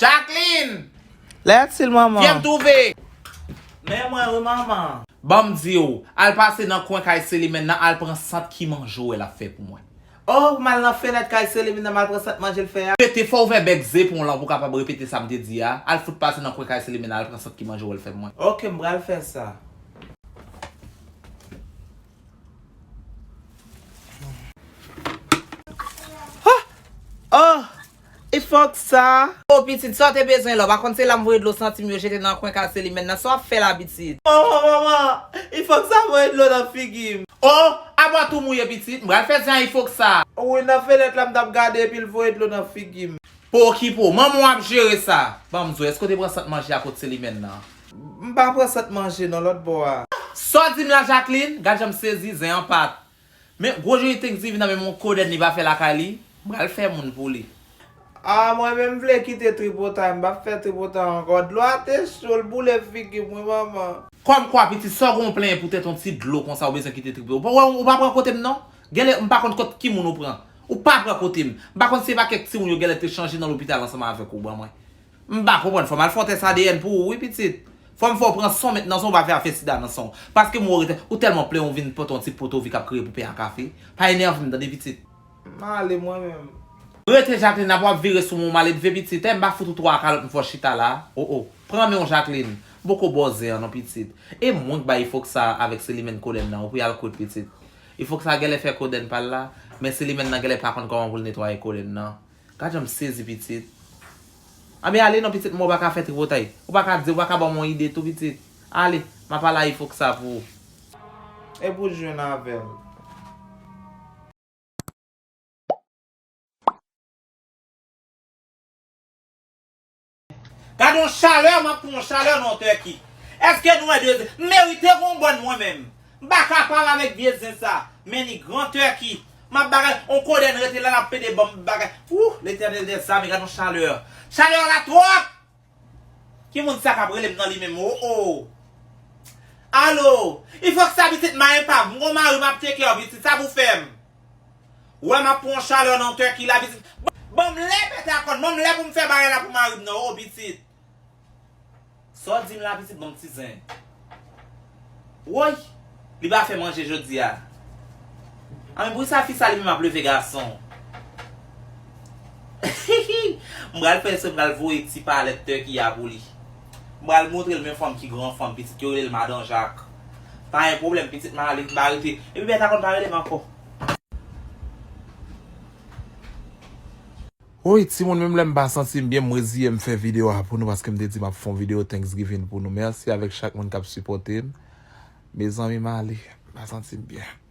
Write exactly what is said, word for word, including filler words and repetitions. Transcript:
Jacqueline! Lè ti l, manman. Vyen m twouve. Men mwen wi, manman. Ban m di w, al pase nan kwen kay Selimèn nan, al pran sant ki manje w wè l ap fè pou mwen. Oh, pou m al nan fenèt kay Selimèn nan, m al pran sant manje l fè a. Repete, fò w ouvè bèk zepon w lan pou w kapab repete sa m te di a. Al fout pase nan kwen kay Selimèn nan, al pran sant ki manje w wè l fè pou mwen. Ok, m pral fè sa. Ah! Oh! Ifoksa! Oh, pitit, sa w te bezwen la? W pa konn se la m voye dlo santi m yo jete nan kwen kay Selimèn nan. Sa w ap fè la, pitit? Manman, manman! Ifoksa voye dlo nan figi m. Oh! Apa tou mouye, pitit? M pral fè zen a Ifoksa. Wi, nan fenèt la m t ap gade epi l voye dlo nan figi m. Pa okipe w. Manman w ap jere sa. Ban m di w, èske w te pran sant manje a kot Selimèn nan? M pa pran sant manje non, lòt bò a. Sa w di m la, Jacqueline? Gad jan m sezi, zen an pa t. Men gwo jeri Thanksgiving nan, men yon kodenn li pa fè lakay li. M pral fè moun pou li. Ah, mwen menm m vle kite tripotay, m p ap fè tripotay ankò. Dlo a te cho, l boule figi m wi, manman. Kòmkwa, pitit, sa w gen w plenyen poutèt yon ti dlo konsa, ou bezwen kite tripotay? Ou pa, ou pa pran kote m non? Genlè, m pa konn kot ki moun ou pran. Ou pa pran kote m. M pa konn si se pa kèk timoun yo genlè te chanje nan lopital ansanm avèk ou, ban mwen. M pa konprann, fò m al fè yon tès A D N pou ou wi, pitit. Fò m fè w pran san mèt nan san, ou pa fè afè sida nan san w. Paske m wè w rete, ou tèlman plenyen, ou vin pote yon ti poto vi k ap kriye pou pen a kafe. Pa enève m, tande, pitit. M ale mwen menm. Rete, Jacqueline, apre w ap vire sou mwen, w maledve, pitit. Èy, m pa fout ou twa kalòt, m fè w chita la. Oh, oh. Pran men w, Jacqueline. M poko ba w zen an non, pitit. E mwen k bay Ifoksa avèk Selimèn kodenn nan, ou pou y al kote, pitit. Ifoksa genlè fè kodenn pa l la, men Selimèn nan genlè pa konn kòman pou l netwaye kodenn nan. Gad jan m sezi, pitit. Anben ale non, pitit mwen, ou pa ka fè tripotay. Ou pa ka di, ou pa ka ban m yon ide tou, pitit. Ale, m a pale a Ifoksa pou ou. Epi w jwenn avè l. Gad yon chalè, m ap pran yon chalè nan yon tèki. Èske nou wè de, m merite yon bòn mwen menm. M pa kapab avèk vye zen sa. Men ni gran tèki. M ap bagay, on kodenn rete la, l ap pede ban m bagay. Wouh, Letènèl dèzame, gad yon chalè. Chalè la twòp! Ki moun sa k ap rele m nan li menm? Oh, oh. Alo, Ifoksa pitit, m a epav, m gon mari, m ap teke w pitit, sa pou fè m. Wè m ap pran yon chalè nan tèki la, pitit. Ban m lè pete a kòn, ban m lè pou m fè bagay la pou mari m nan, oh, pitit. Sa w di m la, pitit, ban m ti zen. Woy! Li pa fè manje jodi a. Anben, poukisa fi sa li menm ap leve gason? M pral fè eksprè, m pral voye ti palèt tèki a pou li. M pral montre l men fanm ki gran fanm, pitit, yo rele l Madan Jak. Pa gen pwoblèm, pitit, m ale, m pa rete. Epi bèt a kòn pa rele m ankò. Woy, timoun, menm lè m pa santi m byen, m reziye m fè videyo a pou nou paske m te di m ap fè yon videyo Thanksgiving pou nou. Mèsi avèk chak moun k ap sipòte m. Mezanmi, m ale, m pa santi m byen.